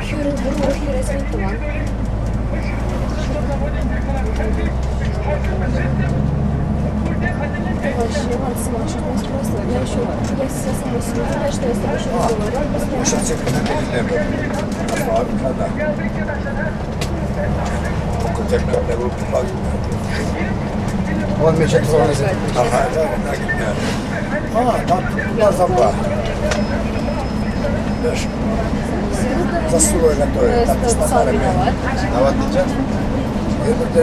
Хӗрӗн урӑх хӗресен тӑван. Вообще, он сама просто. Я еще, я сейчас сама себе знаю, что я с тобой еще разговаривала постоянно. Он мечет Сам виноват. Вот ты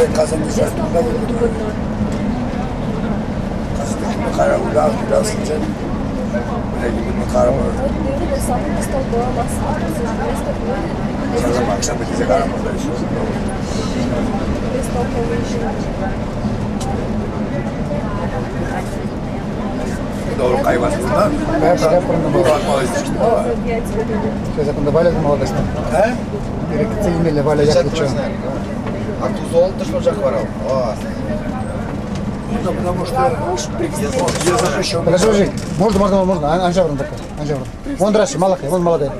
самый столбом, Подожди, подожди. Можно, можно, можно. Анжа врун такая. Анжа врун. Вон драши, малакай, вон малакай.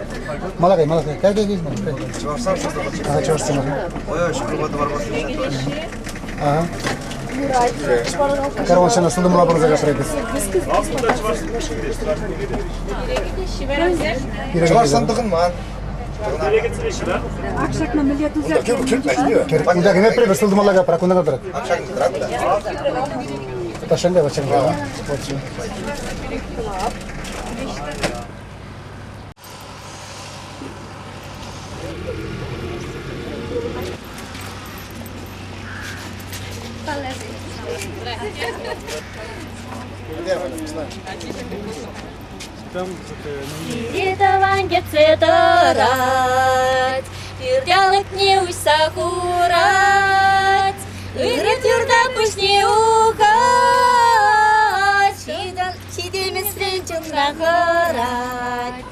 Малакай, малакай. Кай, кай, кай, кай. Ага, чувашцы можно. Ага. Карван сена сылдым лабыр зага срайдыз. Унда кеме прибер сылдым алага прак унда брак. Ташанга бачанга. Вот. Пире кетсе тӑрать, пӳртялӑкне уҫса хурать, ырӑ тӳрта пуҫне ухать, ҫитеймесрен чунра хӑрать.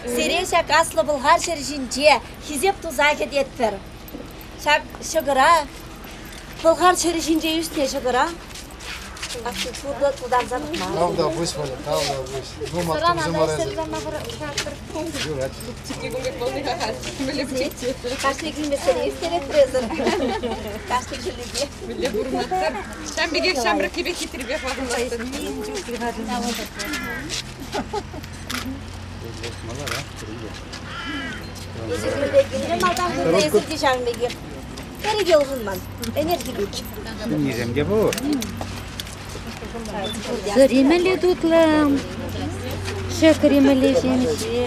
Сире ҫак аслӑ пӑлхар ҫӗр ҫинче хисеп туса кӗтетпӗр. Ҫак ҫӑкӑра, пӑлхар ҫӗрӗ ҫинче ӳснӗ ҫӑкӑра Правда, вызвали, правда, вызвали. Ну, Кашни килмесен ӳстерет презӗр. Кашни килнипе. Ҫам пекех ҫамрӑккипе хитрипе хӑватӑнмастӑн. Малтан кунта эсир те ҫавӑн пекех. Пӗри те улшӑнман. Энерги пек. Ҫыннисем те пур. Сӑри мӗнле тутлӑ, ҫӑкӑрӗ мӗнле ҫемҫе.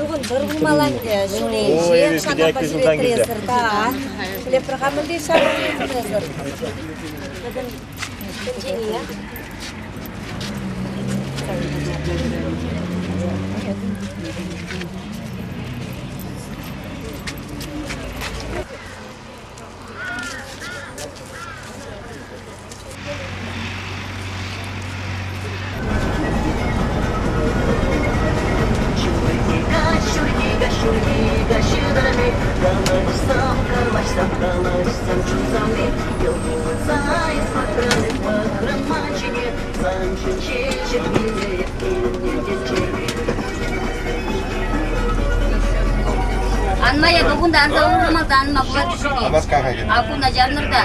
Ывӑн пӗр пулмалла ӗнтӗ. Ҫулӗнче шанапа ҫӳретресӗр та. Лепрӑха мӗнле ҫаврӑнтресӗр? Пӗтӗм тӗнчене. Анма я кунта анса урмалта анма пулать ҫуки. А кунта чарнӑр та.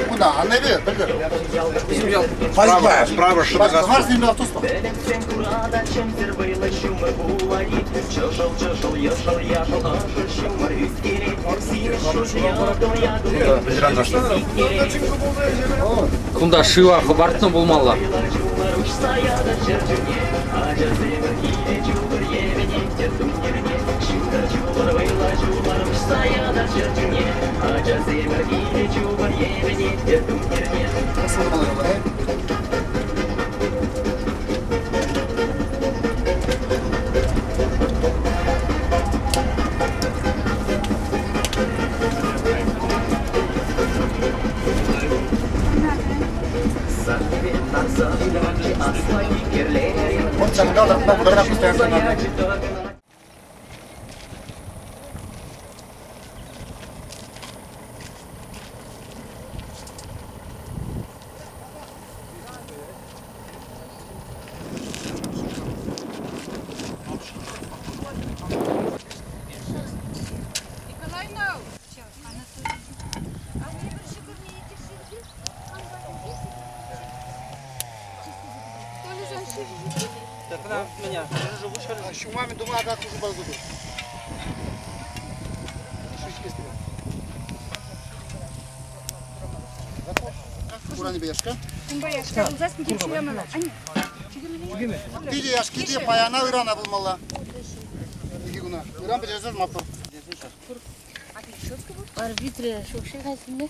Кунта аннӑ та. Справа шӑтӑка Кунта шыва хӑпартнӑ пулмалла. Питӗ яшки те паяна ырана пулмалла. Икӗ куна. Ыран пӗтерсен маттур. Арбитре шукши хасине.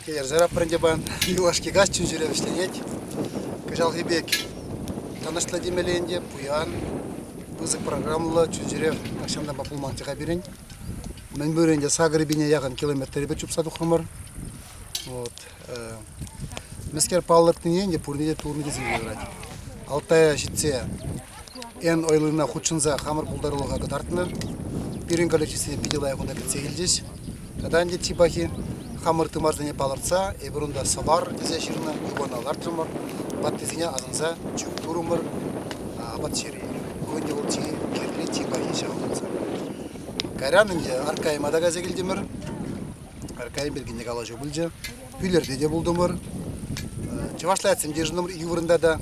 Хӗрсера пӗрӗнтепан юлашки каҫ чун-чӗре вӗҫленет. Кӑҫалхи пек канашлӑ темелле ӗнтӗ, пуян, пысӑк программӑллӑ чун-чӗре тахҫантанпа пулманччӗ-ха пирӗн. Мӗнпур ӗнтӗ сакӑр пине яхӑн километрӗпе чупса тухрӑмӑр. Вот. Мӗскер палӑртнине ӗнтӗ пурне те тулнӑ тесен те юрать. Алтая ҫитсе Н ойлӑна хутшӑнса хамӑр пултарулӑха кӑтартнӑ. Пирӗн коллективсене питӗ лайӑх унта кӗтсе илчӗҫ. Тата ӗнтӗ чи пахи, хамӑр тымарсене палӑртса эпир унта сӑвар тесе ҫырнӑ икона лартрӑмӑр, ваттисене асӑнса чӳк турӑмӑр, апат ҫирӗмӗр. Ку ӗнтӗ вӑл чи кирли, чи пахи ҫавӑнса. Кайран ӗнтӗ Аркаима та кайса килтӗмӗр. Аркаим пирки те калаҫу пулчӗ. Пӳлерте те пултӑмӑр. Чӑвашла ятсем те йышӑнтӑмӑр икӗ вырӑнта та,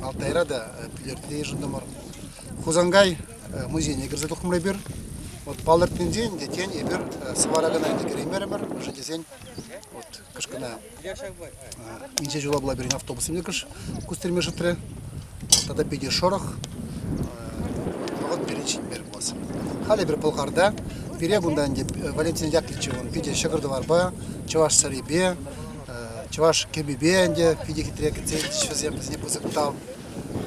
Алтайра та, Пӳлерте те йышӑнтӑмӑр. Хусанкай музейне кӗрсе тухрӑмӑр эпир. Вот палӑртнинчен те тен эпир Сӑвара кӑна ӗнтӗ кӗреймерӗмӗр, мӗншӗн тесен вот кӑш кӑна инҫе ҫула пула пирӗн автобуссем те кӑш кустӑрме шӑтрӗ. Тата питӗ шӑрӑх. Вӑхӑт пирӗн ҫитмерӗ пулас. Халӗ эпир Пӑлхарта. Пире кунта ӗнтӗ Валентин Яковлевич питӗ ҫӑкӑр-тӑварпа, чӑваш сӑрипе, чӑваш кӗпипе ӗнтӗ питӗ хитре кӗтсе илчӗҫ вӗсем, вӗсене пысӑк тав.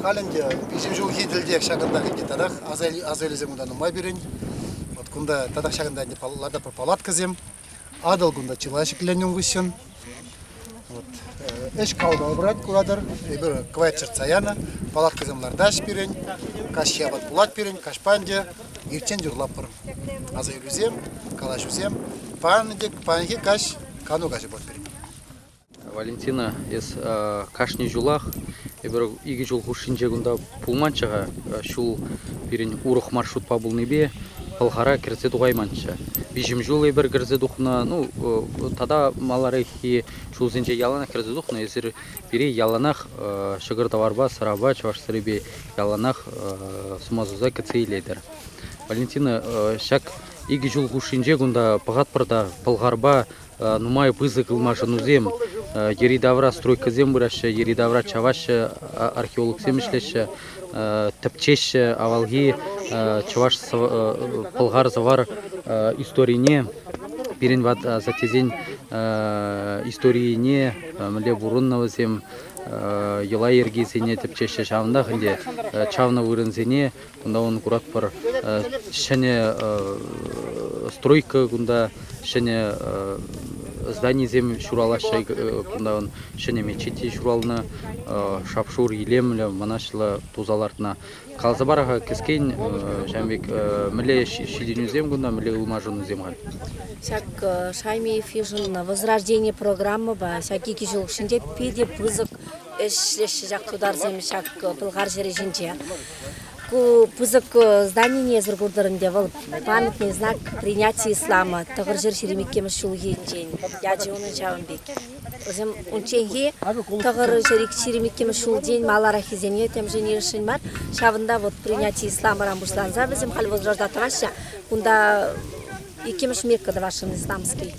Халь ӗнтӗ виҫӗм ҫулхи тӗлтех ҫакӑнтах ӗнтӗ татах аса илӳсем кунта нумай пирӗн. Вот кунта татах ҫакӑнта ӗнтӗ лартатпӑр палаткӑсем. Атӑл кунта чылай ҫӗкленнӗ ун хыҫҫӑн. Вот. Ӗҫ кал-кал пырать, куратӑр. Эпир кӑвайт чӗртсе янӑ, палаткӑсем лартаҫ пирӗн. Каҫхи апат пулать пирӗн, каҫпа ӗнтӗ ирччен юрлатпӑр. Аса илӳсем, калаҫусем. Паян ӗнтӗ паянхи каҫ кану каҫӗ пулать пирӗн. Валентина, эс кашни ҫулах эпир икӗ ҫул хушшинче кунта пулманччӗ-ха. Ҫул пирӗн урӑх маршрутпа пулнипе Пӑлхара кӗрсе тухайманччӗ. Виҫӗм ҫул эпир кӗрсе тухнӑ, ну, тата малараххи ҫулсенче яланах кӗрсе тухнӑ. Эсир пире яланах ҫӑкӑр-тӑварпа, сӑрапа, чӑваш сӑрипе яланах сума суса кӗтсе илетӗр. Валентина, ҫак икӗ ҫул хушшинче кунта пӑхатпӑр та Пӑлхарпа нумай пысӑк ылмашӑнусем, йӗри-тавра стройкӑсем пыраҫҫӗ, йӗри-тавра чаваҫҫӗ, археологсем ӗҫлеҫҫӗ, тӗпчеҫҫӗ авалхи чӑваш пӑлхар-сӑвар историне, пирӗн ват асаттесен историне, мӗнле пурӑннӑ вӗсем, йӑла-йӗркисене тӗпчеҫҫӗ. Ҫавӑнтах ӗнтӗ чавнӑ вырӑнсене кунта ун куратпӑр ҫӗнӗ стройка кунта ҫӗнӗ зданисем ҫуралаҫҫӗ кунта ун ҫӗнӗ мечет те ҫуралнӑ шап-шур илемлӗ мӑнаҫлӑ туса лартнӑ. Каласа пар-ха кӗскен ҫавӑн пек мӗнле ҫитӗнӳсем кунта, мӗнле ылмашӑнусем халь? Ҫак Шаймиев йышӑннӑ Возрождение программӑпа ҫак икӗ ҫул хушшинче питӗ пысӑк ӗҫлеҫҫӗ ҫак тутарсем ҫак Пӑлхар ҫӗрӗ ҫинче. Ку пысӑк зданине эсир куртӑр ӗнтӗ, вӑл памятный знак принятия ислама 922-мӗш ҫулхинчен ячӗ унӑн ҫавӑн пек. Вӗсем унчченхи 922-мӗш ҫултен малараххисене темшӗн илесшӗн мар. Ҫавӑнта вот принятие исламран пуҫланса вӗсем халь возрождать тӑваҫҫӗ. Кунта иккӗмӗш Мекка тӑвасшӑн исламский.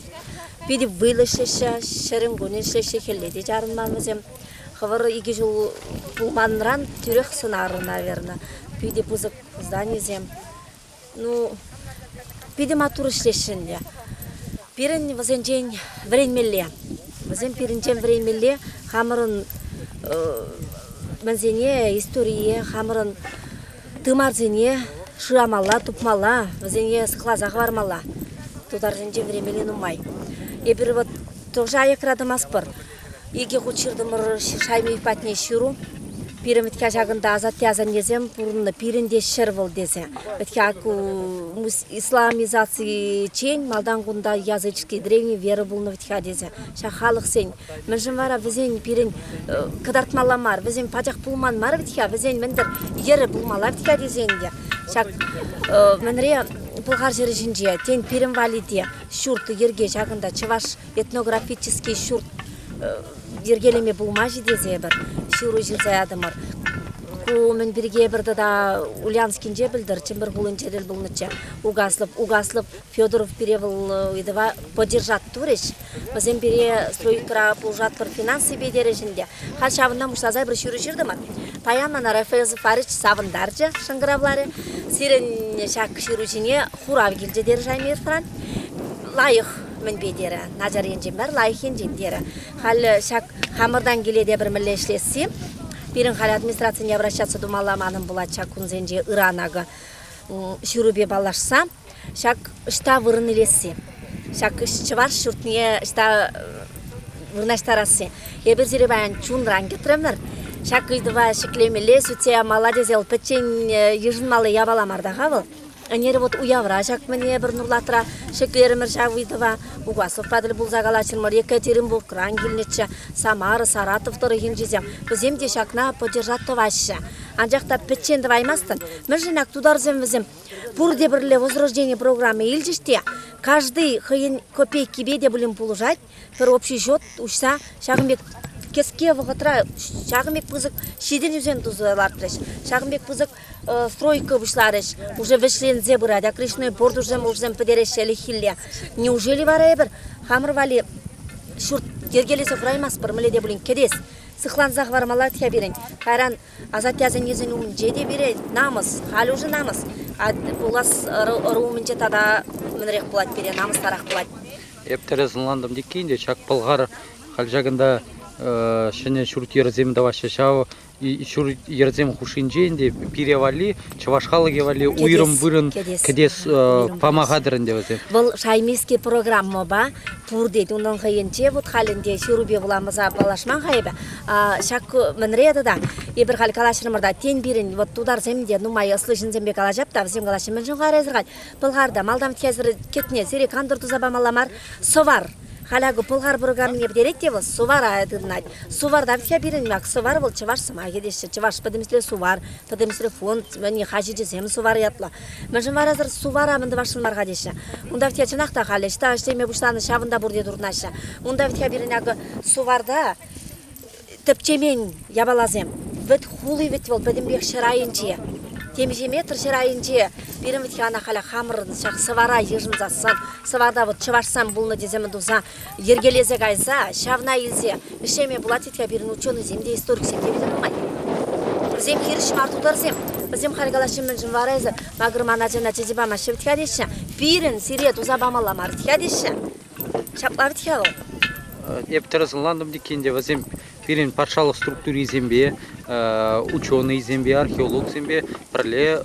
Питӗ вӑйлӑ ӗҫлеҫҫӗ, ҫӗрӗн-кунӗн ӗҫлеҫҫӗ, хӗлле те чарӑнман вӗсем. Хӑвӑр икӗ ҫул пулманран тӳрех сӑнарӑр, наверное. Питӗ пысӑк зданисем. Ну, питӗ маттур ӗҫлеҫҫӗ ӗнтӗ. Пирӗн вӗсенчен вӗренмелле. Вӗсем пирӗнчен вӗренмелле хамӑрӑн мӗнсене, историе, хамӑрӑн тымарсене шырамалла, тупмалла, вӗсене сыхласа хӑвармалла. Тутарсенчен вӗренмелли нумай. Эпир вот тоже аякра тӑмастпӑр. Икӗ хут ҫыртӑмӑр Шаймиев патне ҫыру. Пирӗн вӗт-ха ҫакӑнта асатте-асаннесем пурӑннӑ, пирӗн те ҫӗр вӑл тесе. Вӗт-ха ку исламизациччен малтан кунта языческий древний вера пулнӑ вӗт-ха тесе. Ҫак халӑхсен мӗншӗн вара вӗсен пирӗн кӑтартмалла мар, вӗсен пачах пулман мар вӗт-ха, вӗсен мӗн-тӗр йӗрӗ пулмалла вӗт-ха тесен те. Ҫак мӗнре Пӑлхар ҫӗрӗ ҫинче, тен, пирӗн валли те ҫурт йӗрке ҫакӑнта чӑваш этнографический ҫурт йӗркелеме пулмасть-и тесе эпир ҫыру ҫырса ятӑмӑр. Ку мӗн пирки эпир тата Ульяновскинче пӗлтӗр Чӗмпӗр хулинче тӗл пулнӑччӗ. Угаслов, Угаслов Федоров пире вӑл ыйтӑва поддержать турӗҫ. Вӗсем пире стройкӑра пулӑшатпӑр финансипе терӗҫ ӗнтӗ. Халь ҫавӑнтан пуҫласа эпир ҫыру ҫыртӑмӑр. Паян мана Рафаэль Зафарич савӑнтарчӗ, шӑнкӑравларӗ. Сирӗн ҫак ҫыру ҫине хурав килчӗ терӗ Шаймиевран. Лайӑх мӗнпе терӗ, начар енчен мар, лайӑх енчен терӗ. Халь ҫак хамӑртан килет эпир мӗнле ӗҫлесси. Пирӗн халь администрацине обращаться тумалла манӑн пулать ҫак кунсенче ыран акӑ ҫырупе паллашса ҫак ӑҫта вырӑн илесси, ҫак чӑваш ҫуртне ӑҫта вырнаҫтарасси. Эпир сире паян чунран кӗтрӗмӗр. Ҫак ыйтӑва ҫӗклемелле, сӳтсе ямалла тесе вӑл пӗччен йышӑнмалли япала мар та-ха вӑл. Ӗнер вот уявра ҫак мӗне пӗр Нурлатра ҫӗклерӗмӗр ҫав ыйтӑва. Угасловпа тӗл пулса калаҫрӑмӑр. Екатеринбургран килнӗччӗ, Самара, Саратов тӑрӑхӗнчисем. Вӗсем те ҫакна поддержать тӑваҫҫӗ. Анчах та пӗччен тӑваймастӑн. Мӗншӗн ак тутарсем вӗсем пурте пӗрле Возрождение программа илчӗҫ те каждый хӑйӗн копейкипе те пулин пулӑшать. Пӗр общий счет уҫса ҫакӑн пек кӗске вӑхӑтра ҫакӑн пек пысӑк ҫитӗнӳсем туса лартрӗҫ. Ҫакӑн пек пысӑк стройка пуҫларӗҫ. Уже вӗҫленсе пырать. Окрестной порт уже уже пӗтереҫҫӗ ӗлӗкхилле. Неужели вара эпир хамӑр валли ҫурт йӗркелесе хураймастпӑр, мӗнле те пулин кӗтес сыхланса хӑвармалла-ха пирӗн. Кайран асатте-асаннесен умӗнче те пире намӑс, халь уже намӑс. А пулас ӑру умӗнче тата мӗнрех пулать пире, намӑстарах пулать. Эп тӗрӗс ӑнлантӑм теккен те ҫак пӑлхар халь ҫакӑнта ҫӗнӗ ҫурт-йӗрсем тӑваҫҫӗ ҫав ҫурт-йӗрсем хушшинче ӗнтӗ пире валли, чӑваш халӑхӗ валли уйрӑм вырӑн кӗтес пама хатӗр ӗнтӗ вӗсем. Вӑл Шаймиски программӑпа пур тет. Унӑн хӑйӗнче вот халь ӗнтӗ ҫырупе вуламаса паллашман-ха эпӗ. Ҫак мӗнре тата эпир халь калаҫрӑмӑр та, тен пирӗн вот тутарсем те нумай ӑслӑ ҫынсемпе калаҫап та, вӗсем калаҫҫӗ, мӗншӗн хӑварайсӑр халь Пӑлхарта малтан хӗсӗр кӗтнӗ сире кантӑр туса памалла мар, сӑвар. Халь акӑ пӑлхар программине пӗтерет те вӑл сувара тытӑнать. Суварта вӗт-ха пирӗн ак сӑвар вӑл чӑваш сӑмахӗ теҫҫӗ. Чӑваш пӗтӗмӗшле сувар, пӗтӗмӗшле фонд, мӗн хаҫичӗсем сувар ятлӑ. Мӗншӗн варасӑр сувара мӗн тӑвасшӑн мар-ха теҫҫӗ. Унта вӗт-ха чӑнах та халӗ ӑҫта ӗҫлеме пуҫланӑ ҫавӑнта пурте туртӑнаҫҫӗ. Унта вӗт-ха пирӗн акӑ суварта тӗпчемен япаласем. Вӗт хули вӗт вӑл пӗтӗмпех ҫӗр айӗнче. Темиҫе метр ҫӗр айӗнче. Пирӗн вӗт-ха ӑна халӗ хамӑрӑн ҫак сӑвара йышӑнсассӑн, сӑварта вот чӑвашсем пулнӑ тесе мӗн туса йӗркелесе кайса ҫавна илсе ӗҫлеме пулать вӗт-ха пирӗн ученӑйсем те, историксем те питӗ нумай. Вӗсем хирӗҫ мар тутарсем. Вӗсем халь калаҫҫӗ, мӗншӗн вара эсӗ макӑрман ачана чӗчӗ памаҫҫӗ вӗт-ха теҫҫӗ. Пирӗн сире туса памалла мар вӗт-ха теҫҫӗ. Ҫапла вӗт-ха вӑл. Эп тӗрӗс ӑнлантӑм теккен те вӗсем пирӗн патшалӑх структурисемпе, ученӑйсемпе, археологсемпе пӗрле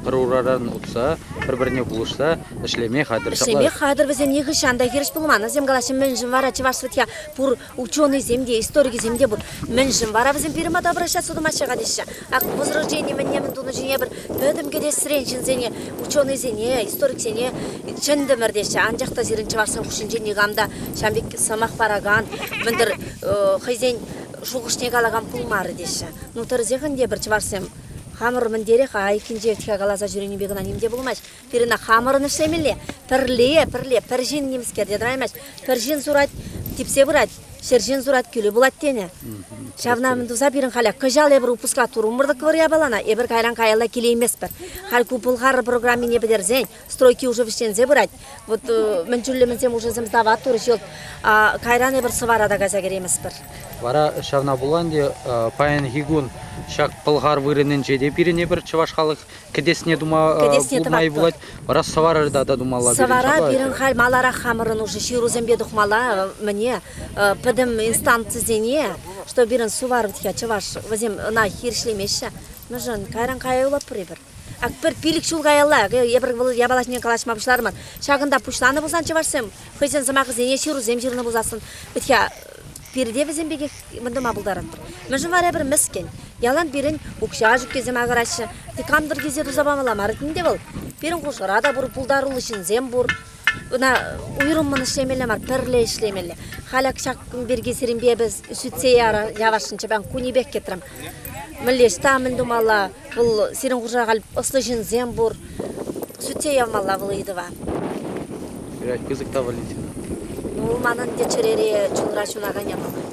пӗр ураран утса, пӗр-пӗрне пулӑшса ӗҫлеме хатӗр. Ӗҫлеме хатӗр вӗсем нихӑҫан та хирӗҫ пулман. Вӗсем калаҫҫӗ, мӗншӗн вара чӑваш вӗт-ха пур ученӑйсем те, историкӗсем те пур. Мӗншӗн вара вӗсем пирӗн пата обращаться тумаҫҫӗ-ха теҫҫӗ. Ак возрождение мӗнне мӗн тунӑ ҫине пӗр пӗтӗм кӗтесрен ҫынсене, ученӑйсене, историксене чӗнтӗмӗр теҫҫӗ. Анчах та сирӗн чӑвашсен хушшинче никам та ҫавӑн пек сӑмах паракан, мӗн-тӗр хӑйсен шухӑшне калакан пулмарӗ теҫҫӗ. Ну, тӗрӗсех ӗнтӗ эпир чӑвашсем. Хамӑр мӗнтерех айккинче каласа ҫӳренипе кӑна ним те пулмасть. Пирӗн хамӑрӑн ӗҫлемелле. Пӗрле, пӗрле, пӗр ҫын нимскер те тӑраймасть. Пӗр ҫын сурать, типсе пырать, ҫӗр ҫын сурать, кӳлӗ пулать тенӗ. Ҫавна мӗн туса пирӗн халӗ кӑҫал эпир упускать турӑмӑр-тӑк вӑр япалана, эпир кайран каялла килейместпӗр. Халь ку пӑлхар программине пӗтерсен, стройки уже вӗҫленсе пырать. Вот мӗн чуллӗ мӗнсем уже сават турӗҫ йӑлт. Кайран эпир Сӑвара та кайса кӗрейместпӗр. Вара ҫавна пула ӗнтӗ паянхи кун ҫак пӑлхар вырӑнӗнче те пирӗн эпир чӑваш халӑх кӗтесне тума Кӗтесне май тӑватпӑр. пулать. Вара Сӑварӑрта та тумалла пирӗн. Сӑвара Ҫапла пирӗн халь маларах хамӑрӑн уже ҫырусемпе тухмалла мӗне пӗтӗм инстанцисене, что пирӗн Сувар вӗт-ха чӑваш, вӗсем ӑна хирӗҫлемеҫҫӗ. Мӗншӗн кайран кая юлатпӑр эпир. Ак пӗр пилӗк ҫул каялла эпир вӑл япала ҫине калаҫма пуҫларӑмӑр. Ҫакӑнта пуҫланӑ пулсан чӑвашсем хӑйсен сӑмахӗсене ҫырусем ҫырнӑ пулсассӑн вӗт-ха пирте вӗсем пекех мӗн тума пултаратпӑр. Мӗншӗн вара эпир мӗскӗн? Ялан пирӗн укҫа ҫук тесе макӑраҫҫӗ. Кам-тӑр килсе туса памалла мар ӗнтӗ вӑл. Пирӗн хушӑра та пур, пултаруллӑ ҫынсем пур. Ӑна уйрӑммӑн ӗҫлемелле мар, пӗрле ӗҫлемелле. Халь ак ҫак кун пирки сирӗнпе эпӗ сӳтсе явасшӑнччӗ, паян кунӗпех кӗтрӗм. Мӗнле ӑҫта мӗн тумалла, вӑл сирӗн хушӑра халь ӑслӑ ҫынсем пур. Сӳтсе явмалла вӑл ыйтӑва. Юрать, пысӑк та Валентина. Ну, манӑн те чӗрере, чунра ҫунакан япала.